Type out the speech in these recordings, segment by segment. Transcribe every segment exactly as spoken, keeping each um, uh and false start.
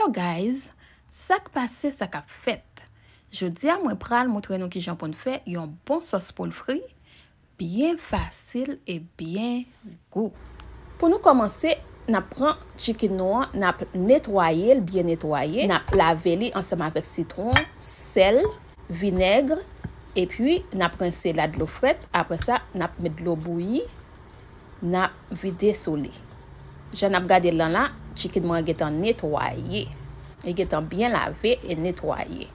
Hello guys, sa k pase, sa k ap fèt? Jodi a mwen pral montre nou kijan pou n fè yon bon sòs poul fri, byen fasil e byen gou. Pou nou kòmanse, n ap pran chicken nou an, n ap netwaye l, byen netwaye, n ap lave li ansanm avèk sitwon, sèl, vinèg, epi n ap rense l ak dlo frèt. Apre sa, n ap met dlo bouyi, n ap vide sou li. Jan n ap gade l lan la, chicken mwen gentan netwaye. Li gentan byen lave e netwaye.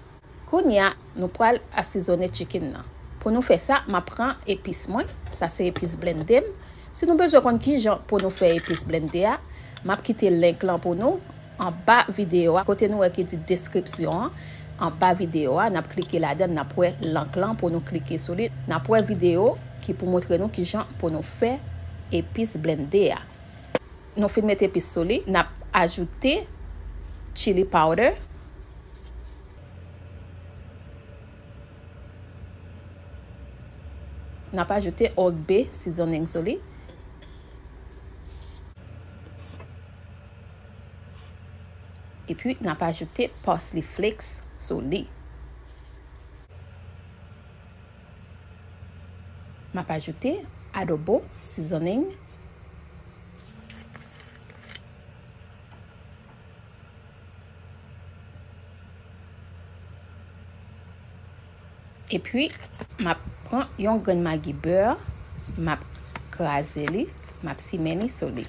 Kounye a, nou pral asizonnen chicken nan. Pou nou fè sa, m ap pran epis mwen. Sa se epis blende m. Si nou bezwen konn kijan pou nou fè epis blende a, m ap kite link lan pou nou anba videyo a, kote nou wè ki di deskripsyon an. Anba videyo a, n ap klike ladan l, n ap wè link lan pou nou klike sou li. N ap wè videyo ki pou montre nou kijan pou nou fè epis blende a. Nou fin met epis sou li, n ap ajoute chili powder. N ap ajoute Old Bay seasoning sou li. Epi, n ap ajoute parsley flakes sou li. M ap ajoute adobo seasoning. Epi, m ap pran yon grenn magi bè, m ap kraze li, m ap simen li sou li.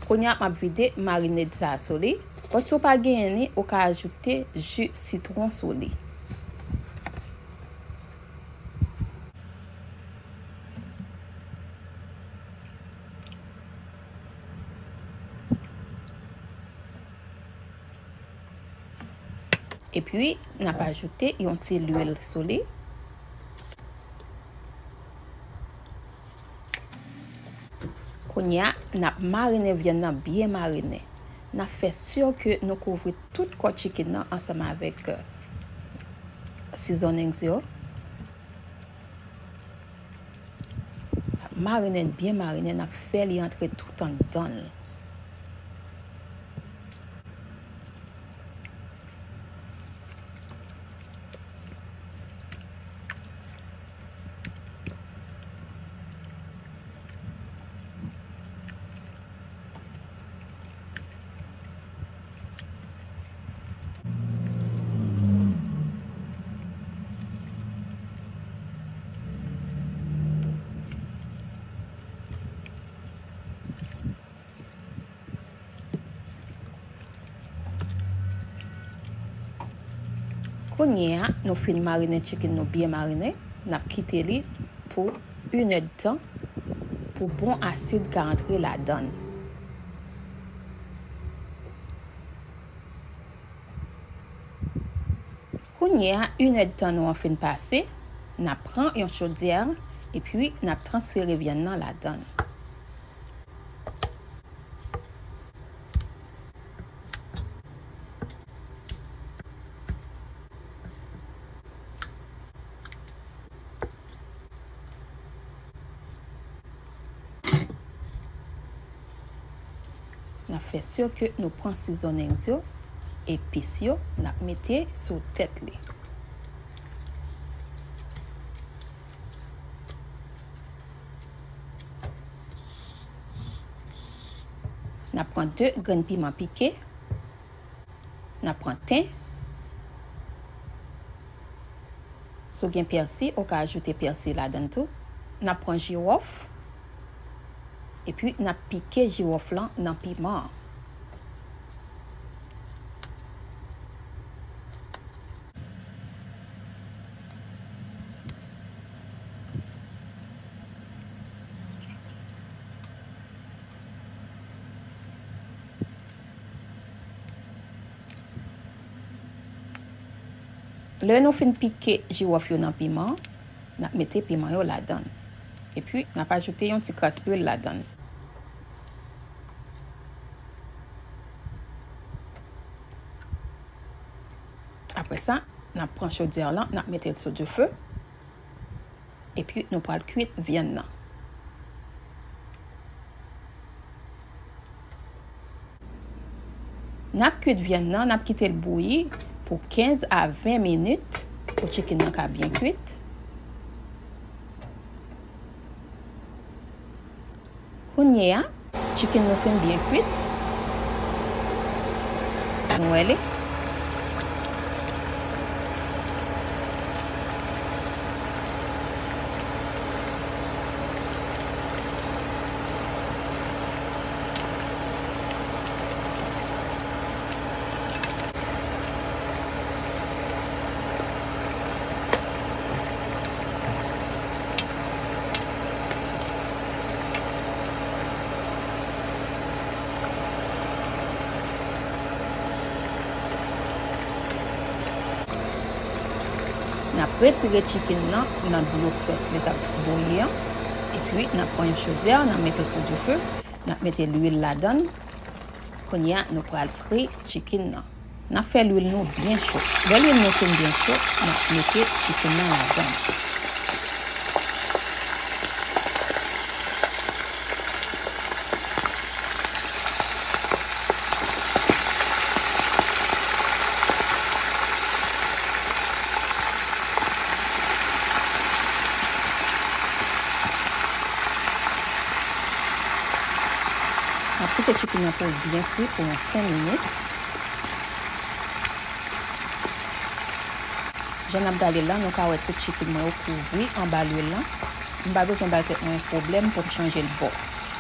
Kounye a, m ap vide marinade sa a sou li. Bon, si w pa genyen li, ou ka ajoute ji sitwon sou li. Epi, n ap ajoute yon ti lwil sou li. Kounye a, n ap marinen vyann nan byen marinen. N ap fè si ke nou kouvri tout kò chicken nan ansanm avèk, euh, seasonings yo. N ap marinen l byen marinen, n ap fè li antre tout anndan l. Kounye a, nou fin marinen chicken nou byen marinen, n ap kite li pou inèdtan pou bon asid ka antre ladan l. Kounye a, inèdtan nou an fin pase, n ap pran yon chodyè, epi n ap transfere vyann nan ladan l. N ap fè si ke nou pran seasonings yo, epis yo, n ap mete sou tèt li. N ap pran de grenn piman pike. N ap pran ten. Si w gen pèsi, ou ka ajoute pèsi ladan l tou. N ap pran jiwòf. Epi, n ap pike jiwòf lan nan piman an. Lè nou fin pike jiwòf yo nan piman, n ap mete piman yo ladan l. Epi, n ap ajoute yon ti kras lwil ladan l. N ap Apre sa, n ap pran chodyè lan, n ap mete l sou dife. Epi, nou pral kwit vyann nan. N ap kwit vyann nan, n ap kite l bouyi pou kenz a ven minit pou chicken nan ka byen kwit. Kounye a, chicken nou fin byen kwit. Nou wè li. N ap retire chicken nan nan dlo sòs li t ap bouyi an. Epi, n ap pran yon chodyè, n ap mete sou dife, n ap mete lwil ladan l. Kounye a, nou pral fri chicken nan. N ap fè lwil nou byen cho. Lè lwil nou fin byen cho, n ap mete chicken nan ladan l. N ap kite chicken nan pou l byen fri pou yon senk minit. Jan n ap gade l la, nou ka wè tout chicken mwen yo kouvri anba lwil lan. M pa bezwen bay tèt mwen pwoblèm pou m chanje l bò.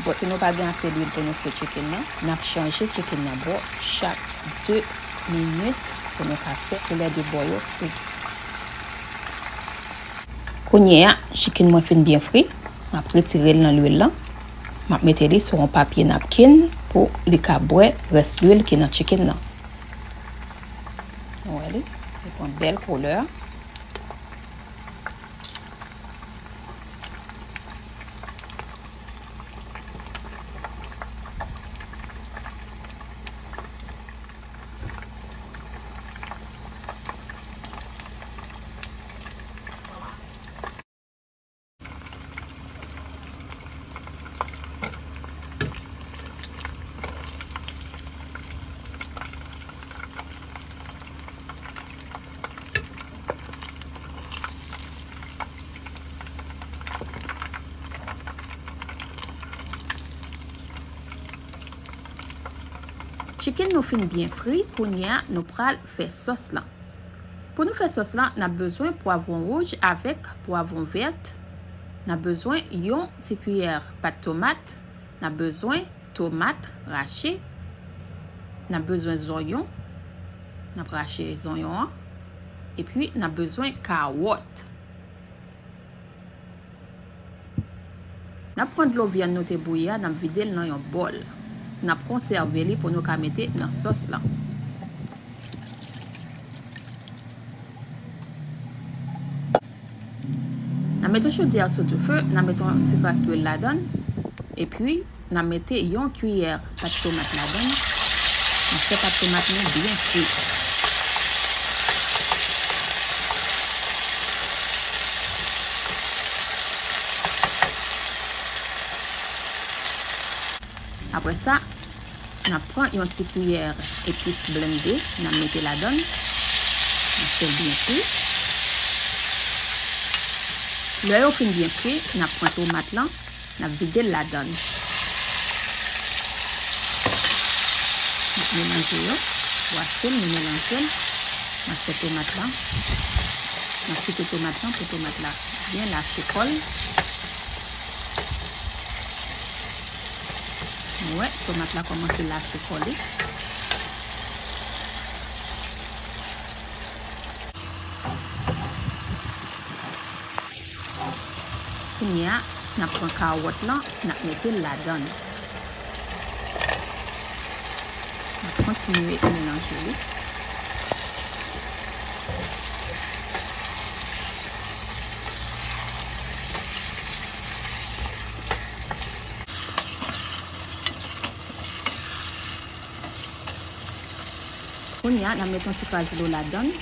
Bon, si nou pa gen ase lwil pou nou fri chicken nan, n ap chanje chicken nan bò chak de minit pou nou ka fè toulède bò yo fri. Kounye a, chicken mwen fin byen fri. M ap retire l nan lwil lan. M ap mete li sou yon papye napkin pou li ka bwè rès lwil ki nan chicken nan. Nou wè li, li pran bèl koulè. Chicken nou fin byen fri, kounye a nou pral fè sòs lan. Pou nou fè sòs lan, n ap bezwen pwavwon wouj avèk pwavwon vèt. N ap bezwen yon ti kiyè pat tomat. N ap bezwen tomat rache. N ap bezwen zonyon. N ap rache zonyon an. Epi, n ap bezwen kawòt. N ap pran dlo vyann nou te bouyi a, n ap vide l nan yon bòl. N ap konsève li pou nou ka mete nan sòs lan. N ap mete chodyè a sou dife, n ap mete yon ti kras lwil ladan l, epi n ap mete yon kiyè pat tomat ladan l. N ap fè pat tomat nou byen fri. Apre sa, n ap pran yon ti kiyè epis blende, n ap mete ladan l. N ap fè l byen fri. Lè yo fin byen fri, n ap pran tomat lan, n ap vide l ladan l. N ap melanje yo, bwase l, nou melanje l. N ap fè tomat lan. N ap kite tomat lan pou tomat la byen lache kò l. Nou wè, tomat la kòmanse lache kò li. Kounye a, n ap pran kawòt lan, n ap mete l ladan l. N ap kontinye melanje li. Kounye a, n ap mete yon ti kras dlo ladan l.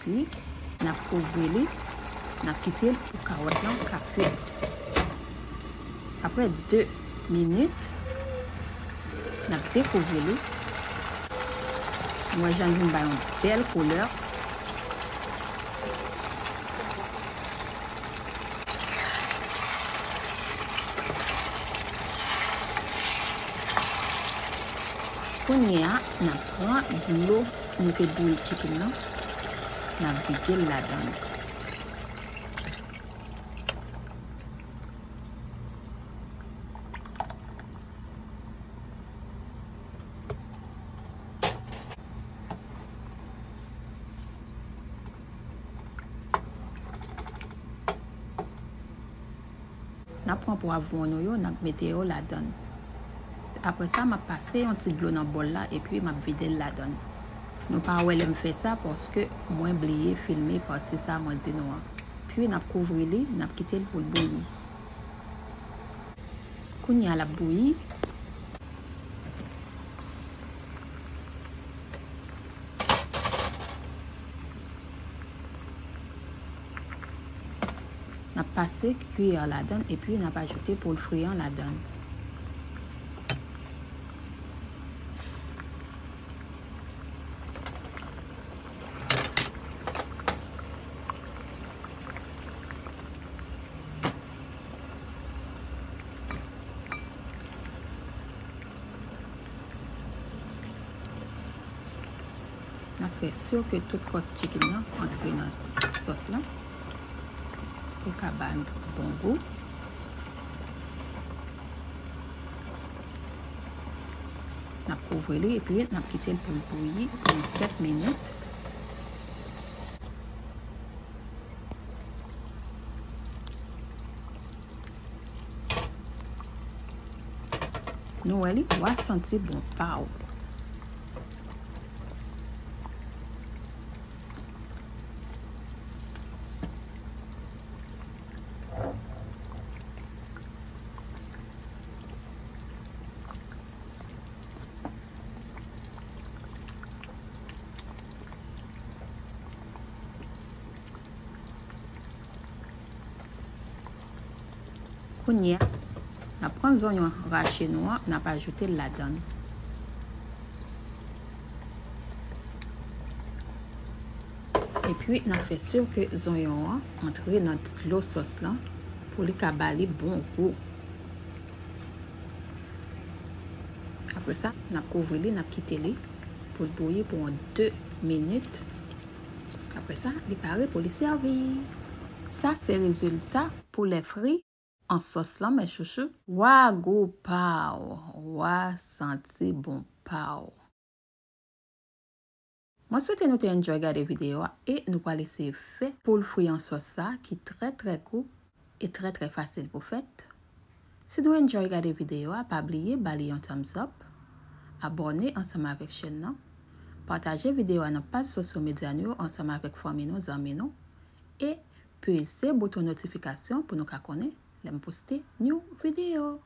Epi, n ap kouvri li, n ap kite l pou kawòt lan ka kwit. Apre de minit, n ap dekouvri li. Nou wè jan l vin bay yon bèl koulè. Kounye a, n ap pran dlo nou te bouyi chicken nan, n ap vide l ladan l. N ap pran pwavwon nou yo, n ap mete yo ladan l. Apre sa, m ap pase yon ti dlo nan bòl la, epi m ap vide l ladan l. Nou pa wè lè m fè sa, paske mwen bliye filme pati sa mwen di nou an. Pi, n ap kouvri li, n ap kite l pou l bouyi. Kounye a, l ap bouyi. N ap pase kiyè ladan l, epi n ap ajoute poul fri an ladan l. N ap fè si ke tout kòt chicken nan antre nan sòs lan pou l ka ba l bon gou. N ap kouvri li epi n ap kite l pou l bouyi pou sèt minit. Nou wè li, w a santi bon pa w. Kounye a, n ap pran zonyon rache nou an, n ap ajoute l ladan l. Epi, n ap fè si ke zonyon an antre nan dlo sòs lan pou li ka ba li bon gou. Apre sa, n ap kouvri li, n ap kite li pou l bouyi pou yon de minit. Apre sa, li pare pou li sèvi. Sa se rezilta poulè fri an sòs lan, mes chouchous. Wa gou pa w, wa santi bon pa w. Mwen swete nou te enjoy gade videyo a e nou pral eseye fè poul fri an sòs sa ki trè, trè gou e trè, trè fasil pou fèt. Si nou enjoy gade videyo a, pa bliye ba li yon thumbs up, abòne ansanm avèk chèn nan, pataje videyo a nan paj sosyo medya nou yo ansanm avèk fanmi nou, zanmi nou, e peze bouton notifikasyon pou nou ka konnen lè m poste new videyo.